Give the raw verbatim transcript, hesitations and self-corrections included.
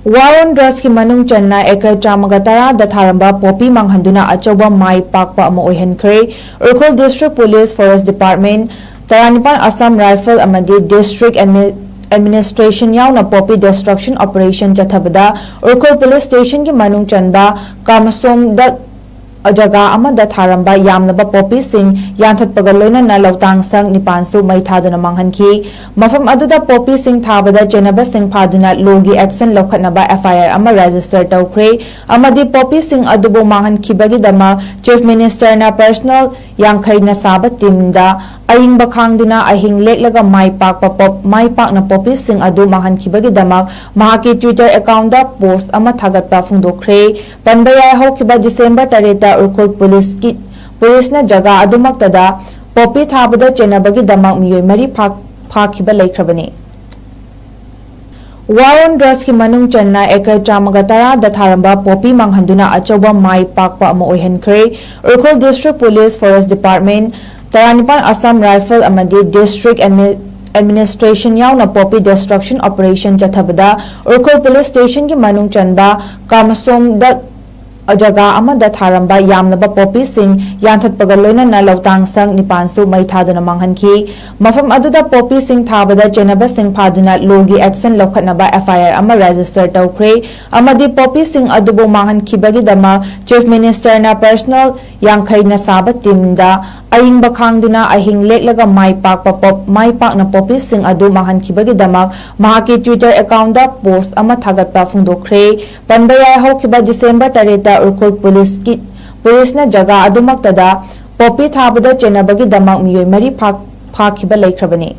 War on Drugsꯀꯤ ꯃꯅꯨꯡ ꯆꯟꯅ acre ꯆꯥꯝꯃꯒ ꯇꯔꯥꯗ ꯊꯥꯔꯝꯕ ꯄꯣꯄꯤ ꯃꯥꯡꯍꯟꯗꯨꯅ ꯑꯆꯧꯕ ꯃꯥꯏ ꯄꯥꯛꯄ ꯑꯃ ꯑꯣꯏꯍꯟꯈ꯭ꯔꯦ꯫ Ukhrul District Police, Forest Department, ꯇꯔꯥꯅꯤꯄꯥꯟ Assam Rifle ꯑꯃꯗꯤ District Admi-, Administration ꯌꯥꯎꯅ Poppy Destruction Operation ꯆꯠꯊꯕꯗ ꯎꯈ꯭ꯔꯨꯜ Police Stationꯒꯤ ꯃꯅꯨꯡ ꯆꯟꯕ ꯀꯥꯃꯁꯣꯝꯗ ꯖꯒꯥ ꯑꯃꯗ ꯊꯥꯔꯝꯕ ꯌꯥꯝꯂꯕ ꯄꯣꯄꯤꯁꯤꯡ ꯌꯥꯟꯊꯠꯄꯒ ꯂꯣꯏꯅꯅ ꯂꯧꯇꯥꯡ ꯁꯪ ꯅꯤꯄꯥꯟꯁꯨ ꯃꯩ ꯊꯥꯗꯨꯅ ꯃꯥꯡꯍꯟꯈꯤ꯫ ꯃꯐꯝ ꯑꯗꯨꯗ ꯄꯣꯄꯤꯁꯤꯡ ꯊꯥꯕꯗ ꯆꯦꯟꯅꯕꯁꯤꯡ ꯐꯥꯗꯨꯅ ꯂꯣꯒꯤ action ꯂꯧꯈꯠꯅꯕ F I R ꯑꯃ register ꯇꯧꯈ꯭ꯔꯦ ꯑꯃꯗꯤ ꯄꯣꯄꯤꯁꯤꯡ ꯑꯗꯨꯕꯨ ꯃꯥꯡꯍꯟꯈꯤꯕꯒꯤꯗꯃꯛ Chief Ministerꯅ personal ꯌꯥꯡꯈꯩꯅ ꯁꯥꯕ teamꯗ ꯑꯏꯪꯕ ꯈꯥꯡꯗꯨꯅ ꯑꯍꯤꯡ ꯂꯦꯛꯂꯒ ꯃꯥꯏ ꯄꯥꯛꯄ ꯄꯣꯞ-, ꯃꯥꯏ ꯄꯥꯛꯅ ꯄꯣꯄꯤꯁꯤꯡ ꯑꯗꯨ ꯃꯥꯡꯍꯟꯈꯤꯕꯒꯤꯗꯃꯛ ꯃꯍꯥꯛꯀꯤ Twitter accountꯗ post ꯑꯃ ꯊꯥꯒꯠꯄ ꯐꯣꯡꯗꯣꯛꯈ꯭ꯔꯦ꯫ ꯄꯟꯕ ꯌꯥꯏ, ꯍꯧꯈꯤꯕ December ꯇꯔꯦꯠꯇ ꯎꯈ꯭ꯔꯨꯜ ꯄꯨꯂꯤꯁꯀꯤ, ꯄꯨꯂꯤꯁꯅ ꯖꯒꯥ ꯑꯗꯨꯃꯛꯇꯗ ꯄꯣꯄꯤ ꯊꯥꯕꯗ ꯆꯦꯟꯅꯕꯒꯤꯗꯃꯛ ꯃꯤꯑꯣꯏ ꯃꯔꯤ ꯐꯥ-, ꯐꯥꯈꯤꯕ ꯂꯩꯈ꯭ꯔꯕꯅꯤ꯫ War on Drugsꯀꯤ ꯃꯅꯨꯡ ꯆꯟꯅ ꯑꯦꯀꯔ ꯆꯥꯝꯃꯒ ꯇꯔꯥꯗ ꯊꯥꯔꯝꯕ ꯄꯣꯄꯤ ꯃꯥꯡꯍꯟꯗꯨꯅ ꯑꯆꯧꯕ ꯃꯥꯏ ꯄꯥꯛꯄ ꯑꯃ ꯑꯣꯏꯍꯟꯈ꯭ꯔꯦ꯫ Ukhrul District Police, Forest Department, ꯇꯔꯥꯅꯤꯄꯥꯟ Assam Rifle ꯑꯃꯗꯤ District Admi-, Administration ꯌꯥꯎꯅ Poppy Destruction Operation ꯆꯠꯊꯕꯗ ꯎꯈ꯭ꯔꯨꯜ Police Stationꯒꯤ ꯃꯅꯨꯡ ꯆꯟꯕ ꯀꯥꯃꯁꯣꯝꯗ ꯖꯒꯥ ꯑꯃꯗ ꯊꯥꯔꯝꯕ ꯌꯥꯝꯂꯕ ꯄꯣꯄꯤꯁꯤꯡ ꯌꯥꯟꯊꯠꯄꯒ ꯂꯣꯏꯅꯅ ꯂꯧꯇꯥꯡ ꯁꯪ ꯅꯤꯄꯥꯟꯁꯨ ꯃꯩ ꯊꯥꯗꯨꯅ ꯃꯥꯡꯍꯟꯈꯤ꯫ ꯃꯐꯝ ꯑꯗꯨꯗ ꯄꯣꯄꯤꯁꯤꯡ ꯊꯥꯕꯗ ꯆꯦꯟꯅꯕꯁꯤꯡ ꯐꯥꯗꯨꯅ ꯂꯣꯒꯤ action ꯂꯧꯈꯠꯅꯕ F I R ꯑꯃ register ꯇꯧꯈ꯭ꯔꯦ ꯑꯃꯗꯤ ꯄꯣꯄꯤꯁꯤꯡ ꯑꯗꯨꯕꯨ ꯃꯥꯡꯍꯟꯈꯤꯕꯒꯤꯗꯃꯛ Chief Ministerꯅ personal ꯌꯥꯡꯈꯩꯅ ꯁꯥꯕ teamꯗ ꯑꯏꯪꯕ ꯈꯥꯡꯗꯨꯅ ꯑꯍꯤꯡ ꯂꯦꯛꯂꯒ ꯃꯥꯏ ꯄꯥꯛꯄ ꯄꯣꯞ-, ꯃꯥꯏ ꯄꯥꯛꯅ ꯄꯣꯄꯤꯁꯤꯡ ꯑꯗꯨ ꯃꯥꯡꯍꯟꯈꯤꯕꯒꯤꯗꯃꯛ ꯃꯍꯥꯛꯀꯤ Twitter accountꯗ post ꯑꯃ ꯊꯥꯒꯠꯄ ꯐꯣꯡꯗꯣꯛꯈ꯭ꯔꯦ꯫ ꯄꯟꯕ ꯌꯥꯏ, ꯍꯧꯈꯤꯕ December ꯇꯔꯦꯠꯇ ꯎꯈ꯭ꯔꯨꯜ ꯄꯨꯂꯤꯁꯀꯤ, ꯄꯨꯂꯤꯁꯅ ꯖꯒꯥ ꯑꯗꯨꯃꯛꯇꯗ ꯄꯣꯄꯤ ꯊꯥꯕꯗ ꯆꯦꯟꯅꯕꯒꯤꯗꯃꯛ ꯃꯤꯑꯣꯏ ꯃꯔꯤ ꯐꯥ-, ꯐꯥꯈꯤꯕ ꯂꯩꯈ꯭ꯔꯕꯅꯤ꯫